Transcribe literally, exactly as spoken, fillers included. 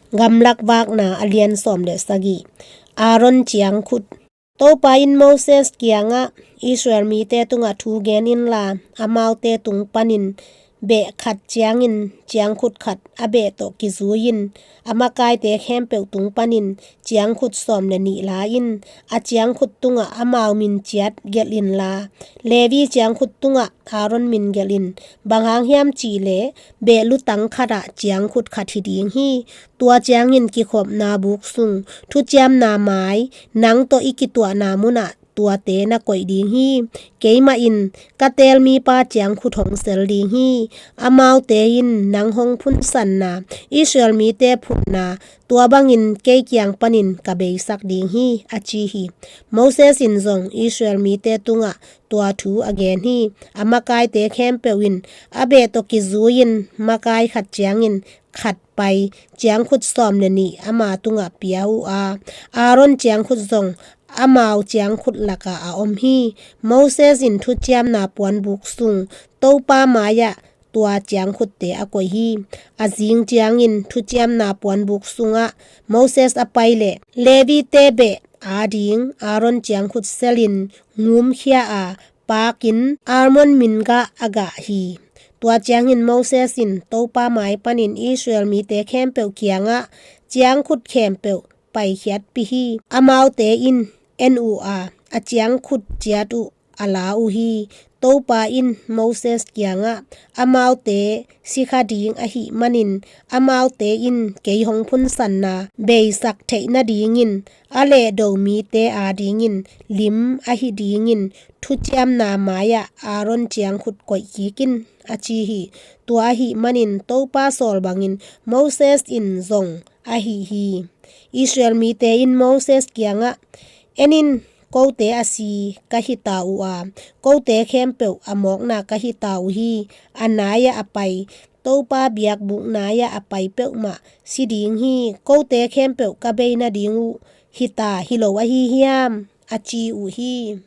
Gamlak Vakna a lian sawm le sagih. Aaron ciangkhut. Topa in Moses kiangah, Israel mite tungah thu gen inla, amaute tung panin beh khat ciangin ciangkhut khat a beh tawh kizui-in, a makaite khempeuh tung panin ciangkhut sawm le nih la in, a ciangkhut tungah amau min ciat gelh inla, Levi ciangkhut tungah Aaron min gelh in. Bang hang hiam cih leh, beh lutang khatah ciangkhut khat hi ding hi. Tua ciangin kikhopna buk sung, thuciamna mai, nang tawh i kituahna munah tuate na koih ding hi. Keimah in ka teel mipa ciangkhut hong sel ding hi. Amaute in nang hong phunsanna, Israel mite phunna, tua bangin kei kiang panin ka beisak ding hi, a ci hi. Moses in zong Israel mite tungah tua thu a gen hi. A makaite khempeuh in a beh tawh kizui-in, makai khat ciangin khat pai, ciangkhut sawm le nih ama tungah pia uh a, Aaron ciangkhut zong amau ciangkhut lakah a om hi. Moses in thuciamna puanbuk sung Topa mai-ah tua ciangkhutte a koih hi. A zing ciangin thuciamna puanbuk sungah Moses a pai leh, Levite beh ading Aaron ciangkhut selin ngumkhia a, pakin Aaron min gah a gah hi. Tua ciangin Moses in Topa mai panin Israel mite khempeuh kiangah ciangkhut khempeuh paikhiatpih hi. Amaute in en uh a, a ciangkhut ciat uh a la uh hi. Topa in Moses kiangah, amaute sikha ding ahih manin, amaute in kei hong phunsanna beisak theih nadingin a lehdo mite adingin lim ahi dingin thuciamna mai-ah Aaron ciangkhut koih kik in, a ci hi. Tua ahih manin Topa sawl bangin Moses in zong a hih hi. Israel mite in Moses kiangah, en in, kote a si ka hi ta uh a, kote khempeuh a mawkna ka hi ta uh hi. A nai-ah a pai, Topa biakbuk nai-ah a pai peuhmah si ding hi. Kote khempeuh ka bei nading uh hi ta hi lo ahi hiam? A ci uh hi.